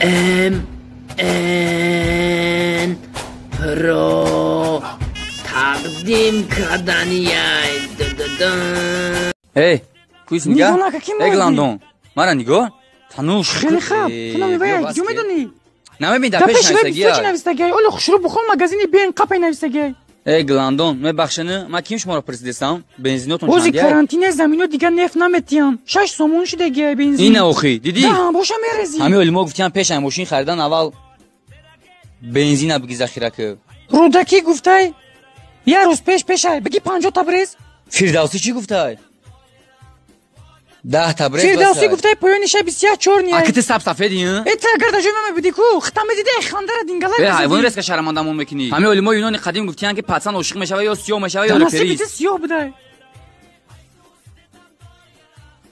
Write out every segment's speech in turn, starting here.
М Н Про тақдим кардани. Эй, куис нигоҳ. Эй, Гландон. Мара нигоҳ. Тануш. Хеле хаб. Ту намевай, киҷо медонӣ? Намебин, дар пеш навистагиай. Навистагиай. Оле хушрӯ бухон магазини бен қапай навистагиай. Эй, Гландон, мебахшени, ман ким шуморо пурсидестам? Бензинотон чандия? Ози карантине замино дигар нефт наметиям. 6 сомон шидагиай бензин. Ина охи, дидӣ? Да, боша мерезӣ. Ҳами олимо гуфтиям пеш ай мошин харидан аввал бензина биги захира ки. Рӯдакӣ гуфтай? Як рӯз пеш пешай, биги 50 табрез. Фирдавсӣ чӣ гуфтай? 10 табрез. Фирдавсӣ гуфтай поёни шаб 24 ниай. Аки ту саб сафедӣ? Э, ту агар дар ҷои ман мебудӣ ку, хита медидӣ, хандара дингалай. Э, ҳайвони резка шарамандамон мекунӣ. Ҳами олимои юнони қадим гуфтиянд ки пацан ошиқ мешава ё сиёҳ мешава ё реперист. Насиби ту сиёҳ будай.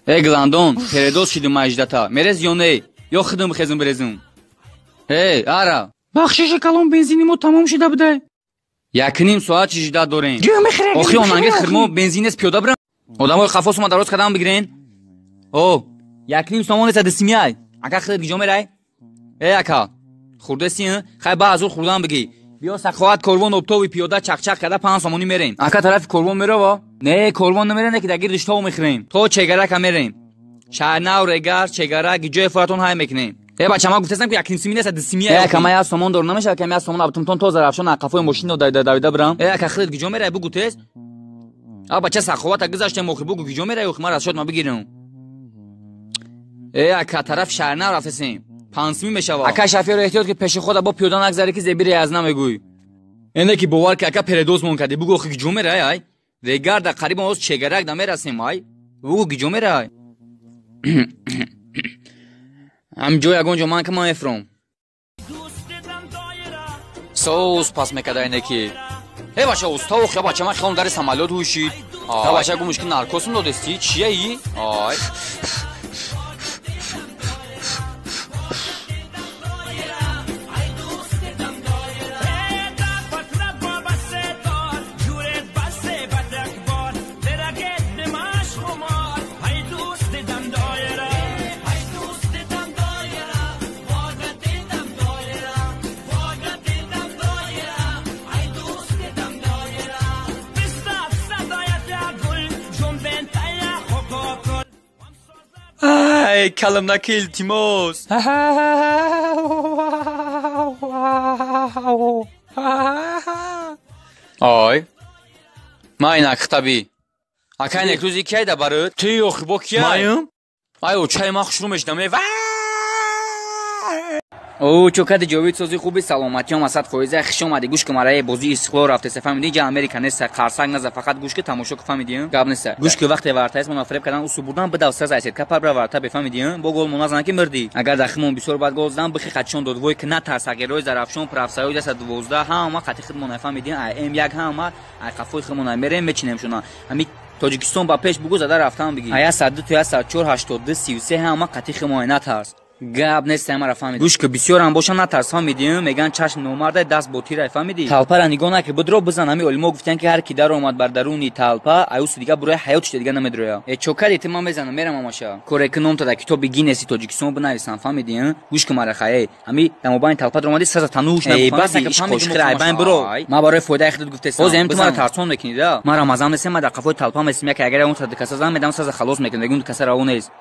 Э, Гландон, передоз шидум маҷдата. Мерез ё не? Ё худум бихезум бирезум? Эй, ара. Бахшиши калон, бензини мо тамом шида будай. 1.5 соат чӣ жида дорем? Ҷӯ мехӯрӣ. Охи онанги хирмо бензин нест, пиёда бирам. Одамои қафо сума дароз кардам бигирен. О, 1.5 сомон нест, дисимиай. Ака худат гиҷо мерай? Э, ака. Хурдеси, хай ба азур хурдан бигӣ. Биё саховат корвон оптови пиёда чақчақ карда 5 сомонӣ мерем. Ака тарафи корвон мерава? Не, корвон намере, не ки дар гирдиш тов мехӯрем. То чегарака мерем. Шаҳрнав, Регар, Чегара, гиҷои форатон ҳай мекунем. Э, бача, ман гуфтастам ки 1.5 сими нест, дисимия. Э, ака, ман 1 сомон дорам, намешавад ки 1 сомон абтумтон то Зарафшон қафои мошино давида бирам. Э, ака, худат гиҷо мерай, бугу тез. А бача, саховата гузаштем, охи бугу гиҷо мерай, охи ман расчёт ма бигирам. Э, ака, тарафи шаҳрнав рафтесем. 5 сими мешавад. Ака, шофёро эҳтиёт ки пеши худа бо пиёда нагзаре ки зебире аз намегӯй. Эне ки бовар ки ака передоз мон кардӣ, бугу охи гиҷо мерай, ай. Регар да қариб оз Чегарак да мерасем, ай. Бугу гиҷо мерай. Ҳам ҷо ягон ҷо ман ки ман мефуром. Соус пас мекарда ине ки. Э, бача, уста охи, бача, ман хелом дари самолёт ҳушид. Э, бача, гумуш ки наркосм додести, чияи? Ай. Ай, калимнаки илтимос. Ай. Ман инак хитаби. Ака, инак рӯзи кияй да барот? Ти охи бо кияй? Маям? Ай, очаи ман хушрӯ мешидам. Э, О, чо кади ҷовид сози хуби саломатиём асад фоиза хиш омади. Гӯш ки марае бозии Истиқлол рафтеса, фаҳмидӣ? Ҷа Америка неста, қарсак наза, фақат гӯш ки тамошо ки, фаҳмидӣ? Гап неста. Гӯш ки вақте вартаист мона фиреб кардан усу бурдан бидав саз айсед капар бира варта бефаҳмидӣ? Бо гол мона зана ки мирдӣ. Агар дахимон бисёр бад гол задан бихи қатишон дод вой ки натарс ағерои Зарафшон прафсаёи 112 ҳама қати хидмона, фаҳмидӣ? Ай М1 ҳама ай қафои хидмона мерем мечинем шуна. Ҳами Тоҷикистон ба пеш бугу зада рафтан бигӣ. Ай 102 то 104 82 33 ҳама қати хидмона, натарс. Гап нест, ҳамаро фаҳмидӣ. Гӯш ки бисёрам боша натарс, фаҳмидӣ? Меган чашм номардай, даст бо тирай, фаҳмидӣ? Талпара нигоҳ наки, будро бизан. Ҳами олимо гуфтиянд ки ҳар ки даромад бар даруни талпа, аюси дига бурои ҳаётиш дига намедроя. Э, чо кади ти ман мезанам, мерам амаша. Коре ки номта дар китоби Гиннеси Тоҷикистон бинависам, фаҳмидӣ? Гӯш ки мара хай, ҳами дамобайни талпа даромадӣ, саза тануш нагу, бас ака фаҳмидӣ, айбайн биро. Ман барои фоидаи худат гуфтесам. Боз эм ту мара тарсон мекунӣ да. Ман рамазан нестем, ман дар қафои талпа местем, яке агар он каса зан медам, саза халос мекунам, мегӯм каса раво нест.